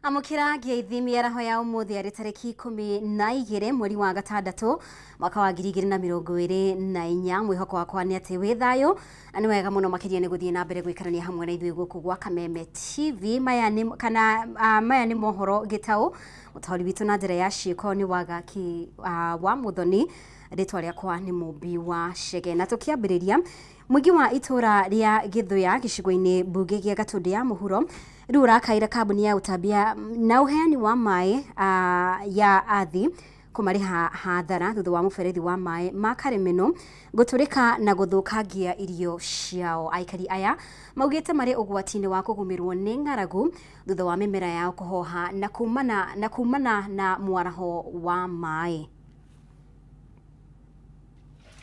Amũkĩra ngeithi mĩaraho ya ũmũthĩ arĩ tarĩki 12 mweri wa gatandatũ mwaka wa 2024. Mwĩhoko wakwa nĩ atĩ wĩ thayũ na nĩ wega mũno makĩria nĩ gũthiĩ na mbere gũikarania hamwe na ithuĩ gũkũ gwa Kameme TV. Maya nĩ kana maya nĩ mohoro gĩtaũ. Mũtaũri witũ na njĩra ya ciĩko nĩ Wagaki wa Mũthoni, rĩtwa rĩakwa nĩ Mũmbi wa Chege. Na tũkĩambĩrĩria, mũingĩ wa itũra rĩa Gĩthũya gĩcigo-inĩ mbunge gĩa Gatũndũ ya Mũhuro rĩu ũrakaĩra kambuni ya ũtambia na ũheani wa maĩ ya Athi kũmarĩha hathara thutha wa mũberethi wa maĩ ma Karemeno gũtũrĩka na gũthũkangia irio ciao. Aikari aya maugĩte marĩ ũgwati-inĩ wa kũgũmĩrwo nĩ ng'aragu thutha wa mĩmera yao kũhoha na kumana na mwaraho wa maĩ.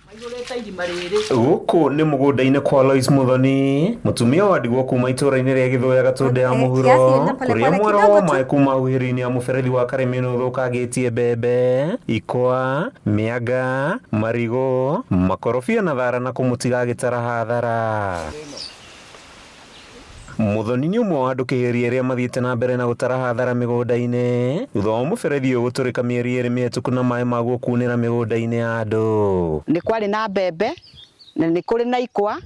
Maihũrĩte irima rĩrĩ. Gũkũ nĩ mũgũnda-inĩ kwa Lois Muthoni, mũtumia wa ndigwa kuma itũũra-inĩ rĩa Gĩthũya, Gatũndũ ya Mũhuro, Kiasi na pole kũrĩa pole mwaro wa kidogo tu. maĩ kuma huhĩro-inĩ ya mũberethi wa Karemeno ũthũkangĩtie mbembe, ikwa, mĩanga, marigũ, makorobia na thara na kũmũtiga agĩtara hathara. Muthoni nĩ ũmwe wa andũ kĩhĩri arĩa mathiĩte na mbere na gũtara hathara mĩgũnda-inĩ thutha wa mũberethi ũyũ gũtũrĩka mĩeri 2 mĩhetũku na maĩ maguo kunĩra mĩgũnda-inĩ ya andũ. Nĩ kwarĩ na mbembe na nĩ kũrĩ na ikwa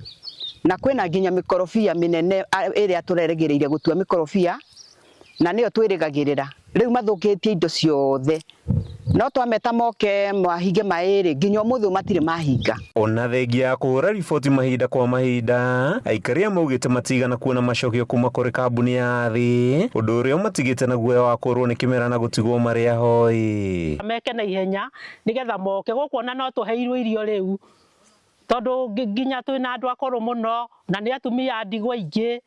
na kwĩna nginya mĩkorobia mĩnene ĩrĩa tũrerĩgĩrĩire gũtua mĩkorobia na nĩyo twĩrĩgagĩrĩra. Rĩu mathũkĩtie indo ciothe, no twameta moke mahinge maĩ rĩ, nginya ũmũthĩ ũyũ matirĩ mahinga. Ona thengia ya kũhũra riboti mahinda kwa mahinda, aikari aya maugĩte matigana kuona macokio kuma kũrĩ kambuni ya Athi, ũndũ ũrĩa ũmatigĩte na guoya wa kũrwo nĩ kĩmera na gũtigwo marĩ ahoi. Meke na ihenya nigetha moke gũkũ, ona no tũheirwo irio rĩu, tondũ nginya twĩna andũ akũrũ mũno na nĩ atumia a ndigwa aingĩ.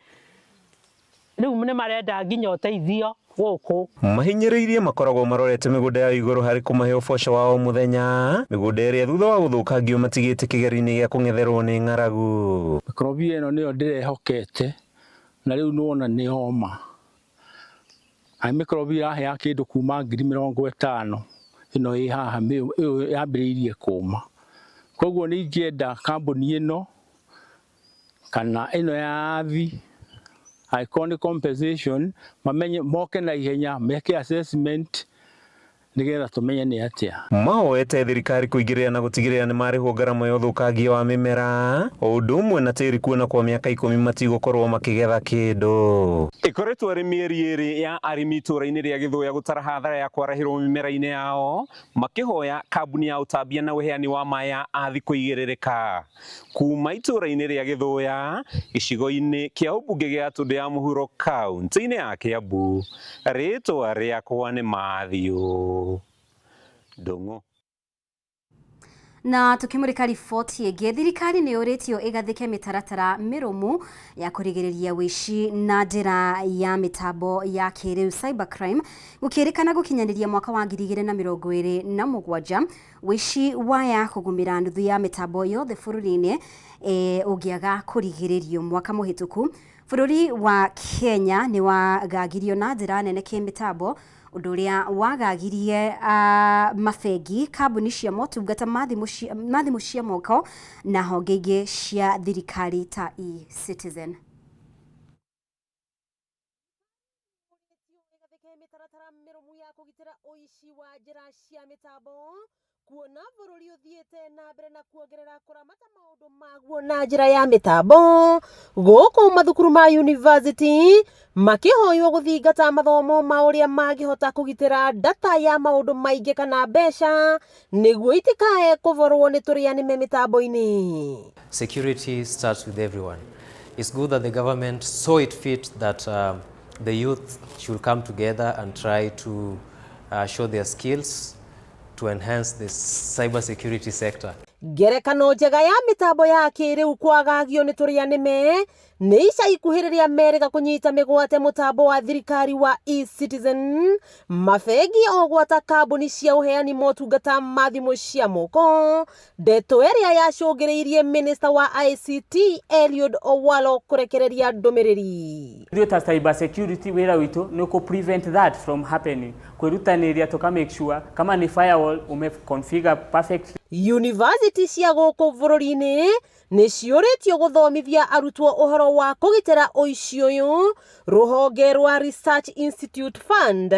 Rĩu nĩ marenda nginya ũteithio gũkũ. Mahinyĩrĩirie makoragwo marorete mĩgũnda ya igũrũ harĩ kũmahe ũboco wa o mũthenya, mĩgũnda ĩrĩa thutha wa gũthũkangio matigĩte kĩgerio-inĩ gĩa kũng'etherwo nĩ ng'aragu. Mĩkorobia ĩno nĩyo ndĩrehokete na rĩu nĩwona nĩ yoma. Na mĩkorobia ĩraheaga kĩndũ kuma 50,000, ĩno ĩ haha ĩyo yambĩrĩirie kũma. Koguo nĩ ingĩenda kambuni ĩno kana ĩno ya Athi, angĩkorwo nĩ compensation, mamenye moke na ihenya meke assessment nĩgetha tũmenye nĩ atĩa. Mahoete thirikari kũingĩrĩra na gũtigĩrĩra nĩ marĩhwo ngarama ya ũthũkangia wa mĩmera o ũndũ ũmwe na tĩri, kuona kwa mĩaka 10 matigũkorwo makĩgetha kĩndũ. Ĩkoretwo arĩ mĩeri 2 ya arĩmi itũũra-inĩ rĩa Gĩthũya gũtara hathara ya kwarahĩrwo mĩmera-inĩ yao, makĩhoya kambuni ya ũtambia na ũheani wa maĩ ya Athi kũigĩrĩrĩka. Kuma itũũra-inĩ rĩa Gĩthũya, gĩcigo-inĩ kĩa ũmbunge gĩa Gatũndũ ya Mũhuro, kaunti-inĩ ya Kĩambu, rĩtwa rĩakwa nĩ Matthew Ndung'u. Na tukimurika riboti ĩngĩ, thirikari nĩ yũrĩtio ĩgathĩke mĩtaratara mĩrũmu ya kũrigĩrĩria wĩici na njĩra ya mĩtambo ya kĩrĩu, cybercrime, gũkĩrĩkana gũkinyanĩria mwaka wa 2027 wĩici waya kũgũmĩra nuthu ya mĩtambo yothe bũrũri-inĩ ũngĩaga kũrigĩrĩrio. Mwaka mũhĩtũku bũrũri wa Kenya nĩ wagagirio na njĩra nene kĩmĩtambo, ũndũ ũrĩa wagagirie mabengi, kambuni cia motungata ma thimũ cia moko na honge ingĩ cia thirikari ta eCitizen. Mĩtaratara mĩrũmu ya kũgitĩra ũici wa njĩra cia mĩtambo, kuona bũrũri ũthiĩte na mbere na kuongerera kũramata maũndũ maguo na njĩra ya mĩtambo, gũkũ mathukuru ma university makĩhoywo gũthingata mathomo ma ũrĩa mangĩhota kũgitĩra data ya maũndũ maingĩ kana mbeca nĩguo itikae kũborwo nĩ tũrĩa nĩme mĩtambo-inĩ. Security starts with everyone. It's good that the government saw it fit that the youth should come together and try to show their skills to enhance the cyber security sector. Ngerekano njega ya mĩtambo ya kĩrĩu kwagagio nĩ tũrĩa nĩme nĩ ica ikuhĩ rĩrĩa merĩga kũnyita mĩgwate mũtambo wa thirikari wa eCitizen, mabengi o gwata kambuni cia ũheani motungata ma thimũ cia moko, ndeto ĩrĩa yacũngĩrĩirie minista wa ICT Eliud Owalo kũrekereria ndũmĩrĩri. Ithuĩ ta cyber security, wĩra witũ nĩ kũ prevent that from happening, kwĩrutanĩria tũka make sure kama ni firewall ume configure perfectly. University cia gũkũ bũrũri-inĩ nĩ ciũrĩtio gũthomithia arutwo ũhoro. ũhoro wa kũgitĩra ũici ũyũ, rũhonge rwa Research Institute Fund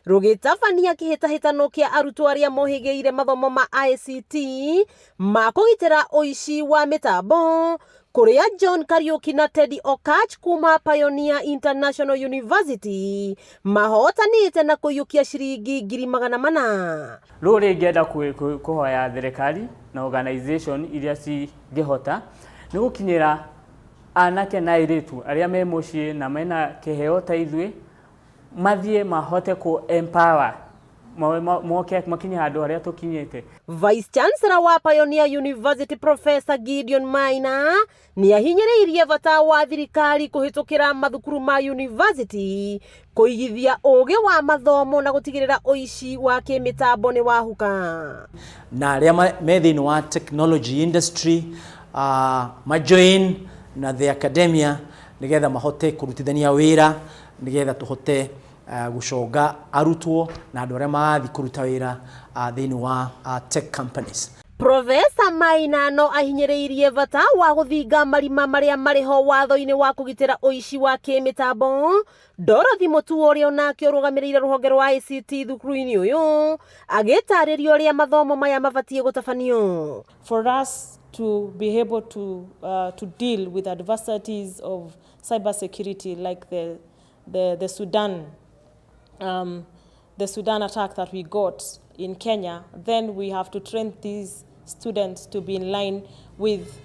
rũgĩtabania kĩhĩtahĩtano kĩa arutwo arĩa mohĩgĩire mathomo ma ICT ma kũgitĩra ũici wa mĩtambo kũrĩa John Kariuki na Teddy Okatch kuma Pioneer International University mahotanĩte na kũiyũkia ciringi 400,000. Rĩu rĩngĩenda kũhoya thirikari na organization iria cingĩhota nĩ gũkinyĩra anake na airĩtu arĩa me mũciĩ na mena kĩheo ta ithuĩ, mathiĩ mahote kũ empower moke makinye handũ harĩa tũkinyĩte. Vice Chancellor wa Pioneer University Professor Gideon Maina nĩ ahinyĩrĩirie bata wa thirikari kũhĩtũkĩra mathukuru ma university kũigithia ũgĩ wa mathomo na gũtigĩrĩra ũici wa kĩmĩtambo nĩ wahuka. Na arĩa me thĩinĩ wa technology industry majoin na the academia nĩgetha mahote kũrutithania wĩra nĩgetha tũhote gũconga arutwo na andũ arĩa marathiĩ kũruta wĩra thĩinĩ wa tech companies. Profesa Maina no ahinyĩrĩirie bata wa gũthinga marima marĩa marĩ ho watho-inĩ wa kũgitĩra ũici wa kĩmĩtambo. Dorothy Mutua ũrĩa onake ũrũgamĩrĩire rũhonge rwa ICT thukuru-inĩ ũyũ agĩtarĩria ũrĩa mathomo maya mabatiĩ gũtabanio. For us to be able to deal with adversities of cybersecurity like the Sudan attack that we got in Kenya, then we have to train these students to be in line with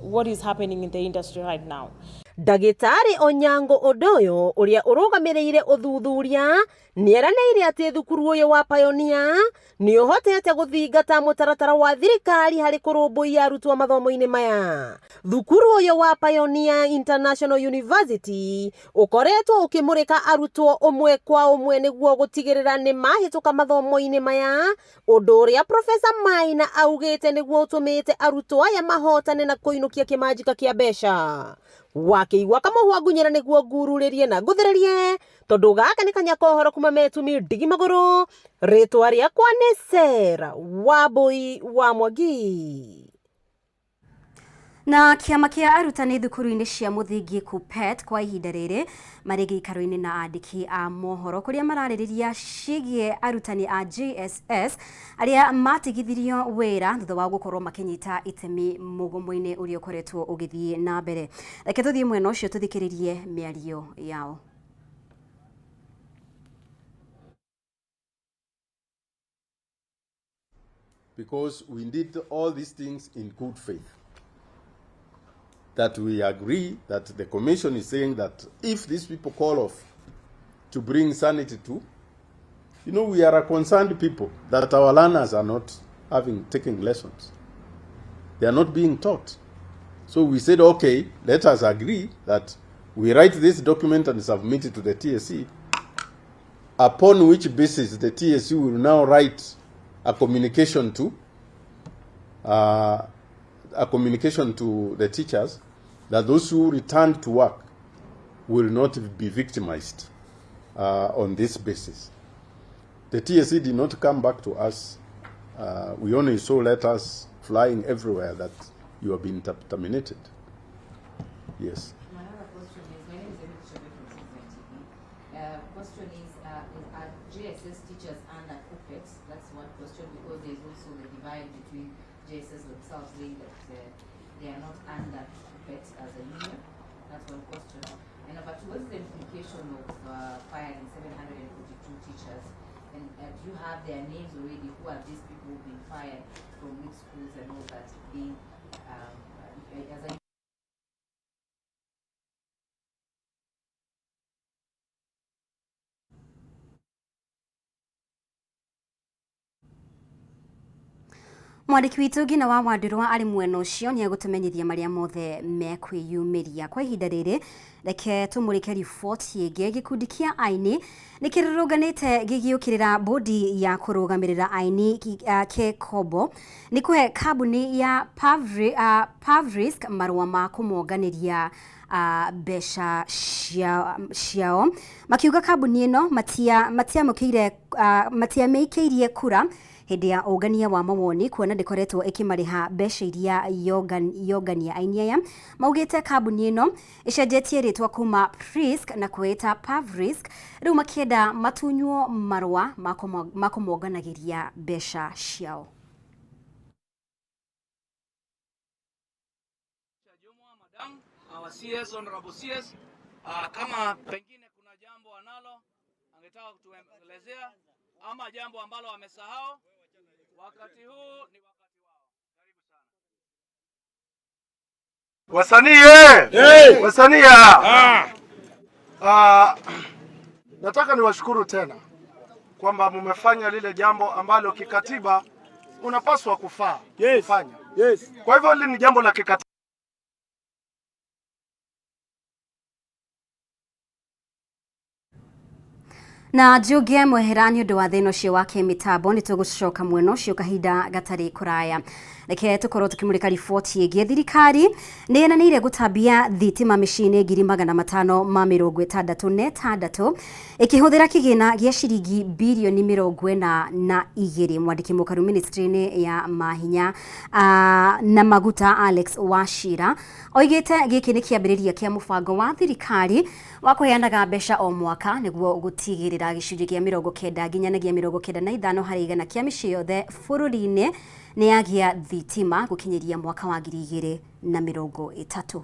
what is happening in the industry right now. Ndagĩtarĩ Onyango Odoyo ũrĩa ũrũgamĩrĩire ũthuthuria nĩeranĩire atĩ thukuru ũyũ wa Pioneer nĩ ũhotete gũthingata mũtaratara wa thirikari harĩ kũrũmbũiya arutwo mathomo-inĩ maya. Thukuru ũyũ wa Pioneer International University ũkoretwo ũkĩmũrĩka arutwo ũmwe kwa ũmwe nĩguo gũtigĩrĩra nĩ mahĩtũka mathomo-inĩ maya, ũndũ ũrĩa Professor Maina augĩte nĩguo ũtũmĩte arutwo aya mahotane na kũinũkia kĩmanjĩka kĩa mbeca. Wakĩigua kamũhwa ngunyĩra nĩguo ngururĩrie na ngũthĩrĩrie tondũ gaka nĩ kanya kohoro kuma metumi ndigi magũrũ. Rĩtwa rĩakwa nĩ Sarah Wambui wa Mwangi. Na kĩama kĩa arutani thukuru-inĩ cia mũthingi KUPPET kwa ihinda rĩrĩ marĩ gĩikaro-inĩ na andĩki a mohoro kũrĩa mararĩrĩria ciĩgiĩ arutani a JSS arĩa matigithirio wĩra thutha wa gũkorwo makĩnyita itemi mũgomo-inĩ ũrĩa ũkoretwo ũgĩthiĩ na mbere. Reke tũthiĩ mwena ũcio tũthikĩrĩrie mĩario yao. Because we did all these things in good faith. That we agree that the commission is saying that if these people call off to bring sanity to, you know, we are a concerned people that our learners are not taking lessons. They are not being taught. So we said, okay, let us agree that we write this document and submit it to the TSC, upon which basis the TSC will now write a communication to the teachers that those who return to work will not be victimized on this basis. The TSC did not come back to us. We only saw letters flying everywhere that you have been terminated. Yes. My other question is, my name is Emily Chabe from Citizen TV. Question is, are JSS teachers under KUPPET? That's one question, because there's also the divide between JSS themselves saying that they are not under KUPPET as a union. That's one question. And number two, what is the implication of firing 742 teachers? And do you have their names already? Who are these people who've been fired from which schools and all that? Being as a Mwandĩki witũ Ngina wa Wandĩrwa arĩ mwena ũcio nĩ egũtũmenyithia marĩa mothe mekwĩyumĩria. Kwa ihinda rĩrĩ reke tũmũrĩke riboti ĩngĩ. Gĩkundi kĩa aini nĩ kĩrũrũnganĩte gĩgĩũkĩrĩra bodi ya kũrũgamĩrĩra aini KECOBO nĩ kũhe kambuni ya Pavrisk marũa ma kũmonganĩria mbeca ciao, makiuga kambuni ĩno matiamĩikĩirie kura Hĩndĩ ya ũngania wa mawoni kuona ndĩkoretwo ĩkĩmarĩha mbeca iria yongania. Aini aya maugĩte kambuni ĩno ĩcenjetie rĩtwa kuma Prisk na kwĩĩta Pavrisk, rĩu makĩenda matunywo marũa ma kũmonganagĩria mbeca ciao. Our CS, Honorable CS, kama pengine kuna jambo analo angetaka kutuelezea ama jambo ambalo amesahau, wakati huu ni wakati wao. Karibu sana. Wasanii hey! Wasanii nataka niwashukuru tena kwamba mumefanya lile jambo ambalo kikatiba unapaswa kufaa kufanya. Yes. Kwa hivyo hili ni jambo la kikatiba. Na njuge mwehera nĩ ũndũ wa thĩna ũcio wa kĩmĩtambo nĩ tũgũcoka mwena ũcio kahinda gatarĩ kũraya. Reke tũkorwo tũkĩmũrĩka riboti ĩngĩ. Thirikari nĩ ĩranĩire gũtambia thitima mĩciĩ-inĩ 566,000 ĩkĩhũthĩra kĩgĩna gĩa ciringi birioni 42. Mwandĩki mũkaru ministry-inĩ ya mahinya na maguta Alex Wachira oigĩte gĩkĩ nĩ kĩambĩrĩria kĩa mũbango wa thirikari wa kũheanaga mbeca o mwaka nĩguo gũtigĩrĩra gĩcunjĩ kĩa 90 nginyanagia 95 harĩ igana kĩa mĩciĩ yothe bũrũri-inĩ nĩ yagĩa thitima gũkinyĩria mwaka wa 2030.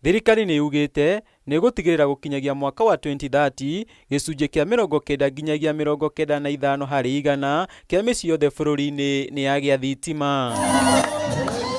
Thirikari nĩ yugĩte nĩ ĩgũtigĩrĩra gũkinyagia mwaka wa 2030 gĩcunjĩ kĩa 90 nginyagia 95 harĩ igana kĩa mĩciĩ yothe bũrũri-inĩ nĩ yagĩa thitima.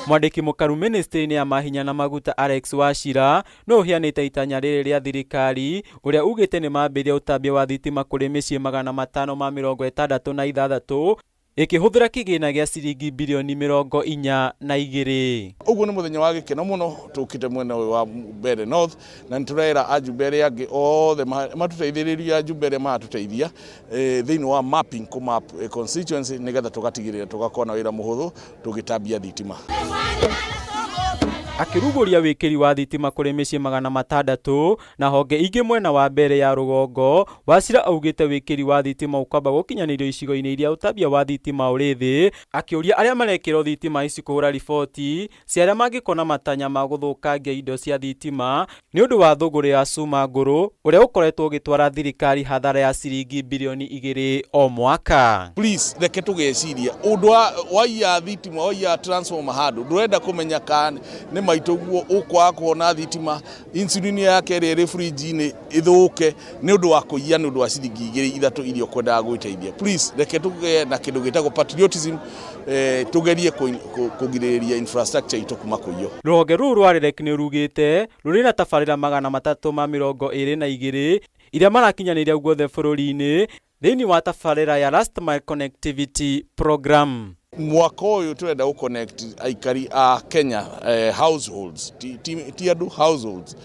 Mwandĩki mũkaru ministry-inĩ ya mahinya na maguta Alex Wachira no ũheanĩte itanya rĩrĩ rĩa thirikari ũrĩa ugĩte nĩ mambĩrĩria ũtambia wa thitima kũrĩ mĩciĩ 566 ĩkĩhũthĩra kĩgĩna gĩa ciringi birioni 42. Ũguo nĩ mũthenya wa gĩkeno mũno tũkĩte mwena ũyũ wa Mbeere North na nĩ tũrera ajumbe arĩa angĩ othe matũteithĩrĩrie ajumbe arĩa maratũteithia thĩinĩ wa mapping kũ map constituency nĩgetha tũgatigĩrĩra tũgakorwo na wĩra mũhũthũ tũgĩtambia thitima. Akĩrugũria wĩkĩri wa thitima kũrĩ mĩciĩ 600 na honge ingĩ mwena wa mbere ya rũgongo, Wachira augĩte wĩkĩri wa thitima ũkwamba gũkinyanĩrio icigo-inĩ iria ũtambia wa thitima ũrĩ thĩ, akĩũria arĩa marekĩrwo thitima ici kũhũra riboti cia arĩa mangĩkona matanya ma gũthũkangia indo cia thitima nĩ ũndũ wa thũgũrĩ ya cuma ngũrũ ũrĩa ũkoretwo ũgĩtwara thirikari hathara ya ciringi birioni 2 o mwaka. Please reke tũgeciria ũndũ waiya thitima waiya transformer handũ ndũrenda kũmenya kana nĩ maitũguo ũkwaga kuona thitima insulin yake ĩrĩa ĩrĩ fridge-inĩ ĩthũke nĩ ũndũ wa kũiya nĩ ũndũ wa ciringi 2 3 iria ũkwendaga gwĩteithia. Please reke tũgĩe na kĩndũ gĩtagwo patriotism, tũgerie kũgirĩrĩria infrastructure itũ kuma kũiywo. Rũhonge rũu rwa REREC nĩ rugĩte rũrĩ na tabarĩra 322 iria marakinyanĩria guothe bũrũri-inĩ thĩinĩ wa tabarĩra ya Last Mile Connectivity Program. Mwaka ũyũ tũrenda gũ connect aikari a Kenya households ti andũ households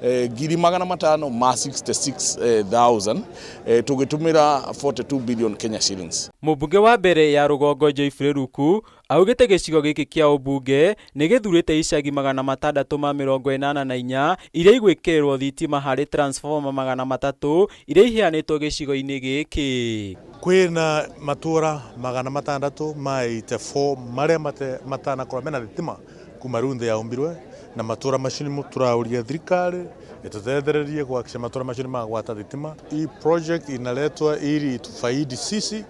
566,000 tũgĩtũmĩra 42 billion Kenya shillings. Mũmbunge wa mbere ya rũgongo Geoffrey Ruku augĩte gĩcigo gĩkĩ kĩa ũmbunge nĩ gĩthurĩte icagi 684 iria igwĩkĩrĩrwo thitima harĩ transformer 300 iria iheanĩtwo gĩcigo-inĩ gĩkĩ. Kwĩna matũra 684 marĩa matanakorwo mena thitima kuma rĩu nthĩ yaumbirwe na matũra macio nĩmo tũraũria thirikari itutethererie kuhakikisha matũra macio nĩmagwata thitima. Hii project inaletwa ili itufaidi sisi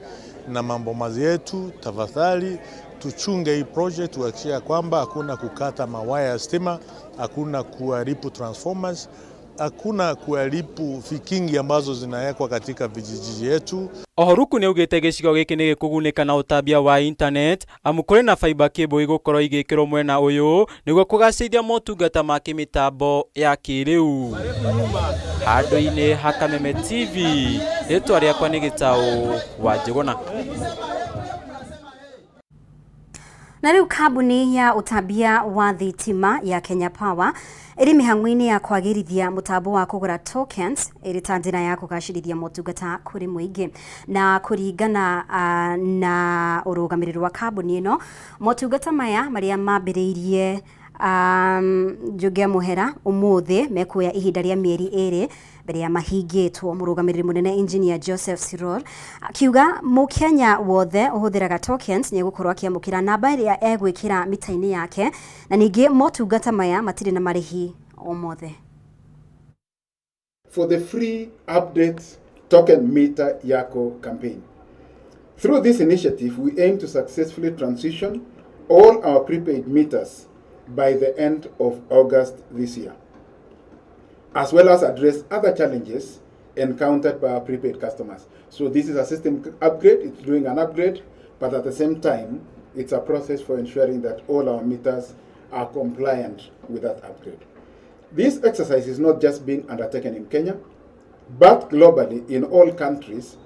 na mambo yetu. Tafadhali tuchunge hii project tuhakikishe kwamba hakuna kukata mawaya ya stima, hakuna kuharibu transformers, hakuna kuharibu vikingi ambazo zinawekwa katika vijiji yetu. Oho Ruku nĩ augĩte gĩcigo gĩkĩ nĩ gĩkũgunĩka na ũtambia wa internet amu kũrĩ na fiber cable igũkorwo igĩkĩrwo mwena ũyũ nĩguo kũgacĩrithia motungata ma kĩmĩtambo ya kĩrĩu. Handũ-inĩ ha Kameme TV, rĩtwa rĩakwa nĩ Gĩtaũ wa Njũgũna. Na rĩu kambuni ya ũtambia wa thitima ya Kenya Power ĩrĩ mĩhang'o-inĩ ya kwagĩrithia mũtambo wa kũgũra tokens ĩrĩ ta njĩra ya kũgacĩrithia motungata kũrĩ mũingĩ. Na kũringana na ũrũgamĩrĩri wa kambuni ĩno, motungata maya marĩa mambĩrĩirie Njũngĩ Mũhera ũmũthĩ mekuoya ihinda rĩa mĩeri 2 mbere ya mahingĩtwo. Mũrũgamĩrĩri mũnene Engineer Joseph Siror akiuga mũkenya wothe ũhũthĩraga tokens nĩ egũkorwo akĩamũkĩra namba ĩrĩa egwĩkĩra mita-inĩ yake, na ningĩ motungata maya matirĩ na marĩhi o mothe. For the free update token meter yako campaign. Through this initiative, we aim to successfully transition all our prepaid meters by the end of August this year, as well as address other challenges encountered by our prepaid customers. So this is a system upgrade, it's doing an upgrade, but at the same time, it's a process for ensuring that all our meters are compliant with that upgrade. This exercise is not just being undertaken in Kenya, but globally in all countries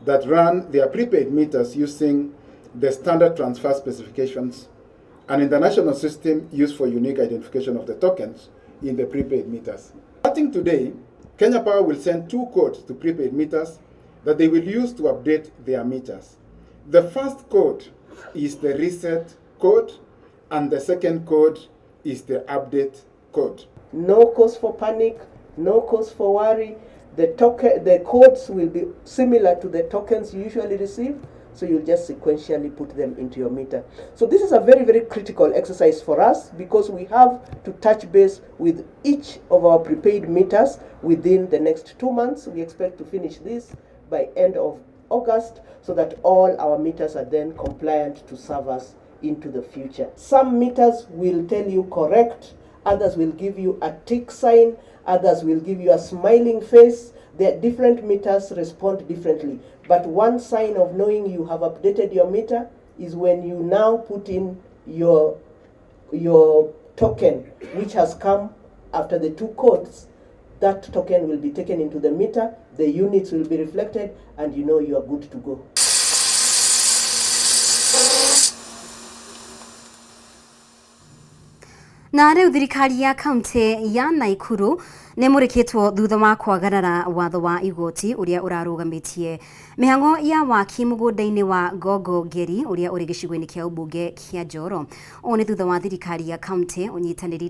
that run their prepaid meters using the standard transfer specifications, an international system used for unique identification of the tokens in the prepaid meters. Starting today, Kenya Power will send 2 codes to prepaid meters that they will use to update their meters. The first code is the reset code, and the second code is the update code. No cause for panic, no cause for worry. The codes will be similar to the tokens you usually receive, so you'll just sequentially put them into your meter. So this is a very, very critical exercise for us because we have to touch base with each of our prepaid meters within the next 2 months. We expect to finish this by end of August so that all our meters are then compliant to serve us into the future. Some meters will tell you correct, others will give you a tick sign, others will give you a smiling face. The different meters respond differently. But one sign of knowing you have updated your meter is when you now put in your token, which has come after the 2 codes. That token will be taken into the meter, the units will be reflected, and you know you are good to go. Na rĩu thirikari ya kaunti ya Naikuru nĩ mũrĩkĩtwo thutha wa kwagarara watho wa igoti ũrĩa ũrarũgamĩtie mĩhang'o ya waki mũgũnda-inĩ wa Gongo Ngeri ũrĩa ũrĩ gĩcigo-inĩ kĩa ũmbunge kĩa Njoro. Ũũ nĩ thutha wa thirikari ya kaunti ũnyitanĩri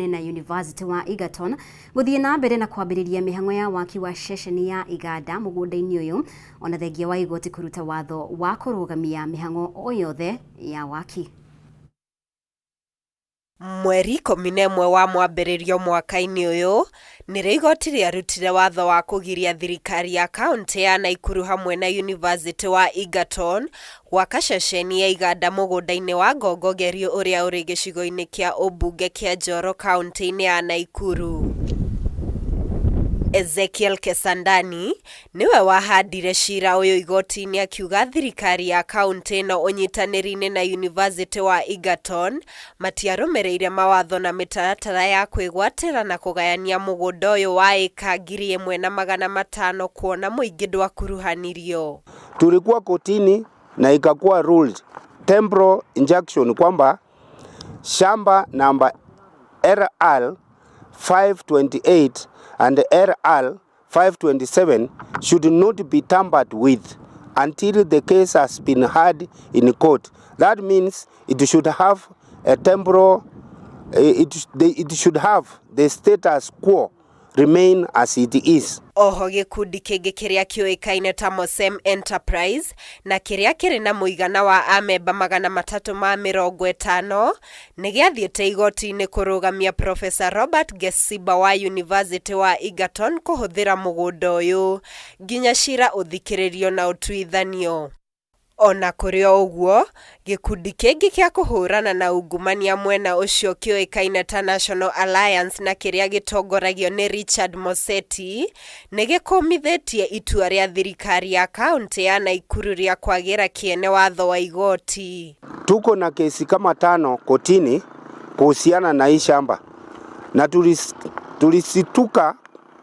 na University wa Egerton gũthiĩ na mbere na kwambĩrĩria mĩhang'o ya waki wa ceceni ya iganda mũgũnda-inĩ ũyũ, ona thengia wa igoti kũruta watho wa kũrũgamia mĩhang'o o yothe ya waki. Mweri 11 wa mwambĩrĩrio mwaka-inĩ ũyũ nĩrĩo igoti rĩarutire watho wa kũgiria thirikari ya kaunti ya Naikuru hamwe na University wa Egerton gwaka ceceni ya iganda mũgũnda-inĩ wa Gongo Ngeri ũrĩa ũrĩ gĩcigo-inĩ kĩa ũmbunge kĩa Njoro kaunti-inĩ ya Naikuru. Ezekiel Kesandani niwe wahandire cira ũyũ igoti-inĩ akiuga thirikari ya kaunti ĩno ũnyitanĩri-inĩ na University wa Egerton matiarũmĩrĩire mawatho na mĩtaratara ya kwĩgwatĩra na kũgayania mũgũnda ũyũ wa ĩka 1500 kuona mũingĩ ndwakuruhanirio. Tulikuwa kotini na ikakuwa ruled temporal injunction kwamba shamba namba RL 528 and RL 527 should not be tampered with until the case has been heard in court. That means it should have a temporal, it should have the status quo remain as it is. Oho gikundi kingi kiria kiuikaine ta Mosem Enterprise na kiria kiri na muigana wa amemba 350 ni giathiite igoti-ini kurugamia Professor Robert Gesiba wa University wa Egerton kuhuthira mugunda uyu nginya cira uthikiririo na utuithanio. Ona kũrĩ o ũguo, gĩkundi kĩngĩ kĩa kũhũrana na ungumania mwena ũcio kĩoĩkaine ta National Alliance na kĩrĩa gĩtongoragio nĩ Richard Moseti nĩ gĩkũmithĩtie itua rĩa thirikari ya kaunti ya Naikuru rĩa kwagĩra kĩene watho wa igoti. Tuko na kesi kama 5 kotini kuhusiana na hii shamba na tulisituka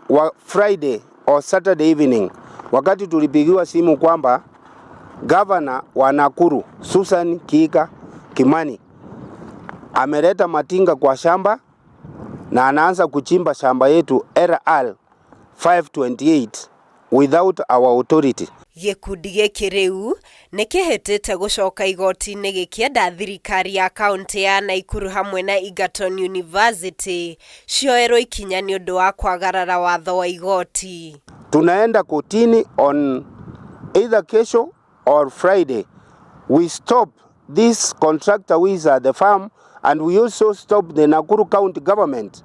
wa Friday or Saturday evening wakati tulipigiwa simu kwamba Governor wa Nakuru Susan Kihika Kimani ameleta matinga kwa shamba na anaanza kuchimba shamba yetu RL 528 without our authority. Gĩkundi gĩkĩ rĩu nĩ kĩhĩtĩte gũcoka igoti-inĩ gĩkĩenda thirikari ya kaunti ya Naikuru hamwe na Egerton University cioerwo ikinya nĩ ũndũ wa kwagarara watho wa igoti. Tunaenda kotini on either kesho or Friday. We stop this contractor who is at the farm and we also stop the Nakuru County government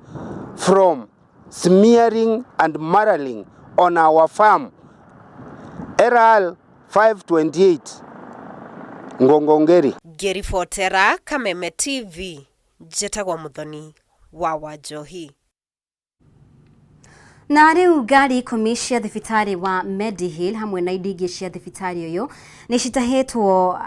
from smearing and maraling on our farm. RL 528 Ngongongeri. Ngĩribotera Kameme TV, njĩtagwo Muthoni wa Wanjohi. Na rĩu ngari 10 cia thibitarĩ wa Medihill hamwe na indo ingĩ cia thibitarĩ ũyũ nĩ citahĩtwo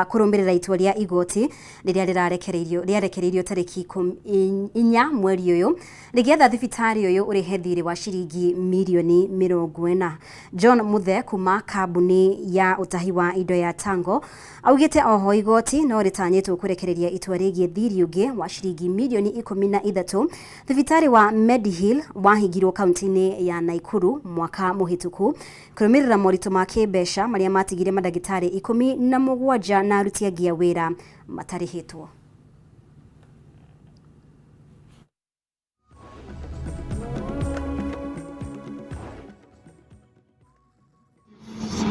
kũrũmĩrĩra itua rĩa igoti rĩrĩa rĩrarekereirio rĩarekereirio tarĩki 4 mweri ũyũ rĩgĩatha thibitarĩ ũyũ ũrĩhe thirĩ wa ciringi mirioni 40. John Muthe kuma kambuni ya ũtahi wa indo ya Tango augĩte oho igoti no rĩtanyĩtwo kũrekereria itua rĩgiĩ thirĩ ũngĩ wa ciringi mirioni 13 thibitarĩ wa Medihill wahingirwo kaunti-inĩ ya Naikuru mwaka mũhĩtũku kũrũmĩrĩra moritũ ma kĩmbeca marĩa matigire mandagĩtarĩ 17 na aruti angĩ a wĩra matarĩhĩtwo.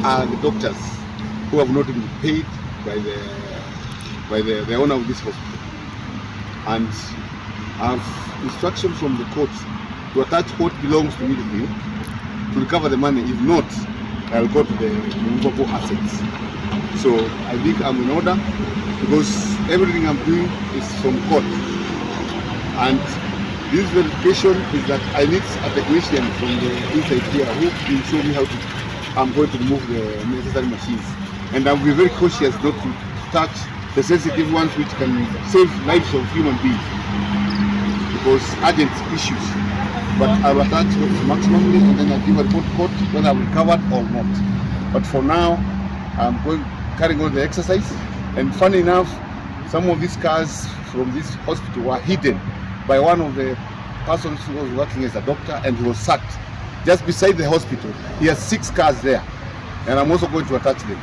Are the doctors who have not been paid by the owner of this hospital, and have instructions from the court to attach what belongs to me to recover the money. If not, I'll go to the movable assets. So I think I'm in order because everything I'm doing is from court, and this verification is that I need a technician from the inside here who will show me how to I'm going to remove the necessary machines, and I'll be very cautious not to touch the sensitive ones which can save lives of human beings, because urgent issues. But I'll attach maximally and then I'll give a report to court whether I've recovered or not. But for now, I'm carrying on the exercise. And funny enough, some of these cars from this hospital were hidden by one of the persons who was working as a doctor, and he was sacked just beside the hospital. He has 6 cars there, and I'm also going to attach them.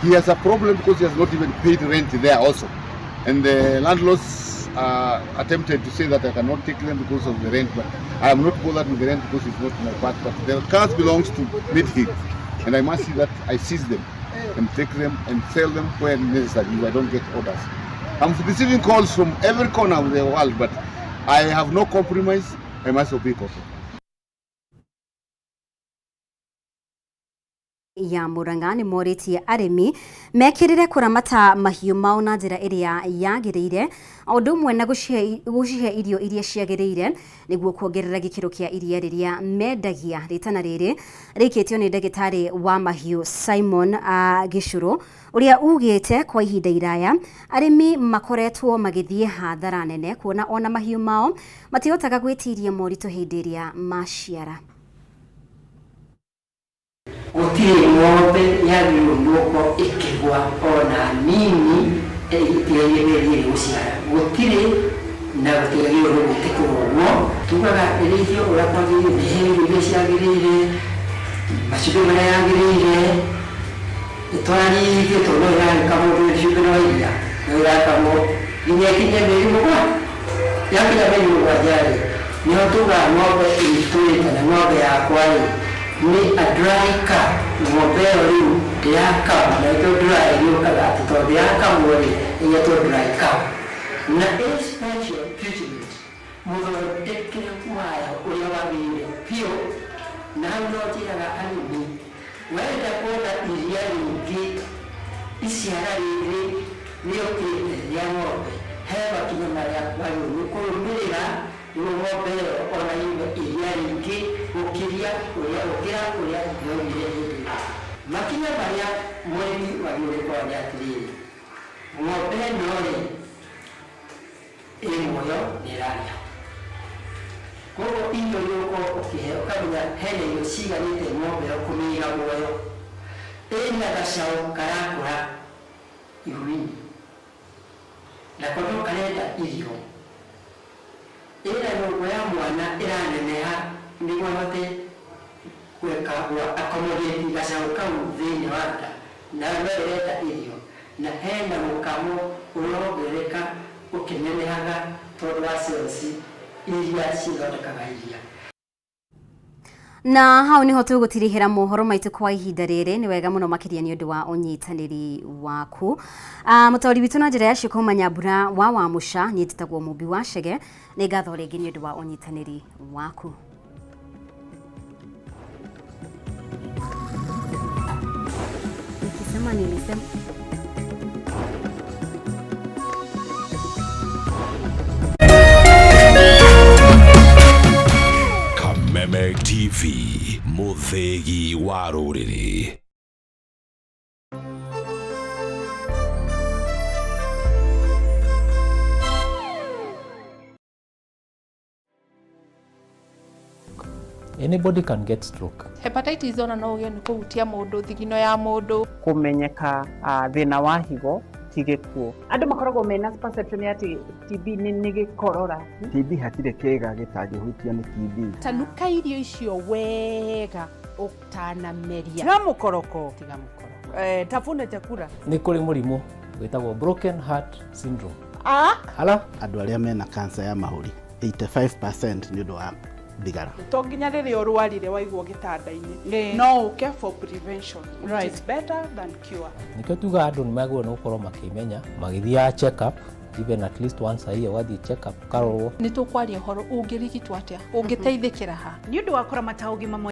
He has a problem because he has not even paid rent there also. And the landlords attempted to say that I cannot take them because of the rent, but I am not bothered with the rent because it's not my part. But the cars belongs to Midhill, and I must see that I seize them and take them and sell them where necessary if I don't get orders. I'm receiving calls from every corner of the world, but I have no compromise. I must obey court. Ya Murang'a nĩ morĩtie arĩmi mekĩrĩre kũramata mahiũ mao na njĩra ĩrĩa yagĩrĩire o ũndũ ũmwe na gũcihe irio iria ciagĩrĩire nĩguo kuongerera gĩkĩro kĩa iria rĩrĩa mendagia. Rĩtana rĩrĩ rĩikĩtio nĩ ndagĩtarĩ wa mahiũ Simon Gĩcũrũ ũrĩa ugĩte kwa ihinda iraya arĩmi makoretwo magĩthiĩ hathara nene kuona ona mahiũ mao matihotaga gwĩtiria moritũ hĩndĩ ĩrĩa maciara. Gũtirĩ ng'ombe yagĩrĩirwo nĩ gũkorwo ĩkĩgwa ona nini ĩtigaire mĩeri ĩrĩ gũciara. Gũtirĩ na gũtiagĩrĩirwo nĩ gwĩtĩkĩrwo ũguo. Tugaga ĩrĩithio ũrĩa kwagĩrĩire, mĩhe irio iria ciagĩrĩire, macumbĩ marĩa yagĩrĩire, ĩtwarithio tondũ no ĩrarĩkamwo ndũrĩ cumbĩ no iria, no ĩrakamwo nginya ĩkinye mĩeri mũgwanja. Yakinya mĩeri mũgwanja rĩ, nĩho tugaga ng'ombe itũ rĩ kana ng'ombe yakwa rĩ ni a dry cow. Ng'ombe ĩyo rĩu ndĩrakamwo, na nĩkĩo dry yũkaga atĩ tondũ ndĩrakamwo rĩ, ĩgetwo dry cow. Na ĩ special treatment, mũthondekere wayo ũrĩa wagĩrĩire biũ. Na hau no njĩraga arĩmi, wenda kuona iria rĩingĩ, iciara rĩrĩ rĩũkĩte rĩa ng'ombe, he makinya marĩa wagĩrĩirwo nĩ kũrũmĩrĩra nĩguo ng'ombe ĩyo ona yume iria rĩingĩ gũkĩria ũrĩa gũkĩra ũrĩa yoimire hĩndĩ ĩyo. Makinya marĩa mũrĩmi wagĩrĩirwo nĩ kũrora nĩ atĩrĩrĩ, ng'ombe ĩno rĩ ĩ muoyo nĩ ĩrarĩa, koguo irio iria ũgũkorwo ũkĩhe ũkamenya hena irio ciganĩte ng'ombe ĩyo kũmĩiga muoyo. Ĩna gacaũ karakũra ihu-inĩ nako no karenda irio, ĩna nyũngũ ya mwana ĩraneneha nĩguo ĩhote Kũreka gwa accommodate gacaũ kau thĩinĩ wa nda, nayo no ĩrenda irio, na hena mũkamo ũrongerereka ũkĩnenehaga tondũ wa cells iria cithondekaga iria. Na hau niho tũgũtirihĩra mohoro maitũ kwa ihinda rĩrĩ. Nĩ wega mũno makĩria nĩ ũndũ wa ũnyitanĩri waku. Mũtaũri witũ na njĩra ya ciĩko Manyambura wa Wamũca, niĩ njĩtagwo Mũmbi wa Chege. Nĩ ngatho rĩngĩ nĩ ũndũ wa ũnyitanĩri waku. Nikisema nilisema. Kameme TV, mũthĩgi wa rũrĩrĩ. Anybody can get stroke. Hepatitis ona no ũgĩe nĩ kũhutia mũndũ, thigino ya mũndũ. Kũmenyeka thĩna wa higo ti gĩkuũ. Andũ makoragwo mena perception ya atĩ TB nĩ gĩkorora. TB hatirĩ kĩga gĩtangĩhutio nĩ TB. Tanuka irio icio wega ũtanameria. Tiga mũkoroko. Tiga mũkoroko. Tafuna chakula. Nĩ kũrĩ mũrimũ wĩtagwo broken heart syndrome. Ah? Hala? Andũ arĩa mena cancer ya mahũri 85% nĩ ũndũ wa thigara. To nginya rĩrĩa ũrwarire waigwo gĩtanda-inĩ, no ũke for prevention, which is better than cure. Nĩkĩo tugaga andũ nĩ magĩrĩirwo nĩ gũkorwo makĩmenya, magĩthiaga check up even at least once a year, ũgathiĩ check up ũkarorwo. Nĩ tũkwaria ũhoro ũngĩrigitwo atĩa, ũngĩteithĩkĩra ha. Nĩ ũndũ wa kũramata ũgima mwega.